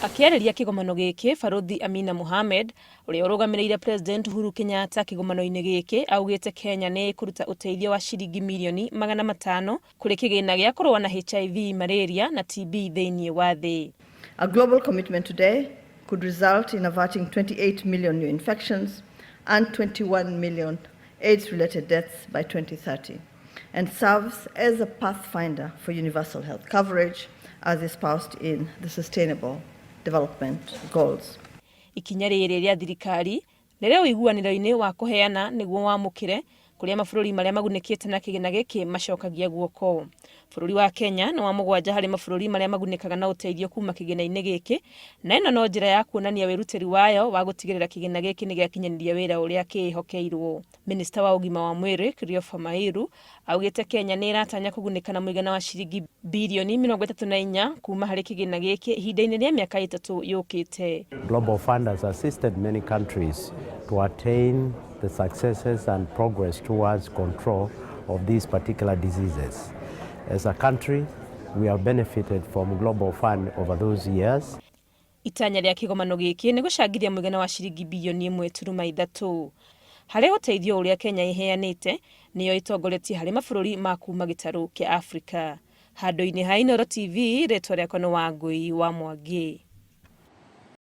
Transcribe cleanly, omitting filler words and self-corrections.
Akĩarĩria kĩgomano gĩkĩ, Barũthi Amina Mohamed, ũrĩa ũrũgamĩrĩire President Uhuru Kenyatta kĩgomano-inĩ gĩkĩ, augĩte Kenya nĩ ĩkũruta ũteithio wa ciringi mirioni 500 kũrĩ kĩgĩna gĩa kũrũa na HIV, malaria na TB thĩinĩ wa thĩ. A global commitment today could result in averting 28 million new infections and 21 million AIDS-related deaths by 2030, and serves as a pathfinder for universal health coverage as espoused in the Sustainable Development Goals. Ikinya rĩrĩ rĩa thirikari rĩrĩ ũiguanĩro-inĩ wa kũheana nĩguo wamũkĩre, kũrĩa mabũrũri marĩa magunĩkĩte na kĩgĩna gĩkĩ macokagia guoko. Bũrũri wa Kenya nĩ wa mũgwanja harĩ mabũrũri marĩa magunĩkaga na ũteithio kuma kĩgĩna-inĩ gĩkĩ, na ĩno no njĩra ya kuonania wĩrutĩri wayo wa gũtigĩrĩra kĩgĩna gĩkĩ nĩ gĩakinyanĩria wĩra ũrĩa kĩĩhokeirwo. Minista wa ũgima wa mwĩrĩ Christopher Mairu augĩte Kenya nĩ ĩratanya kũgunĩka na mũigana wa ciringi birioni 34 kuma harĩ kĩgĩna gĩkĩ ihinda-inĩ rĩa mĩaka 3 yũkĩte. Global Fund has assisted many countries to attain the successes and progress towards control of these particular diseases. As a country, we have benefited from Global Fund over those years. Itanya rĩa kĩgomano gĩkĩ nĩ gũcangithia mũigana wa ciringi birioni 1.3. Harĩ ũteithio ũrĩa Kenya ĩheanĩte, nĩyo ĩtongoretie harĩ mabũrũri ma kuma gĩtarũ kĩa Afrika. Handũ-inĩ ha Inooro TV, rĩtwa rĩakwa nĩ Wangũi wa Mwangi.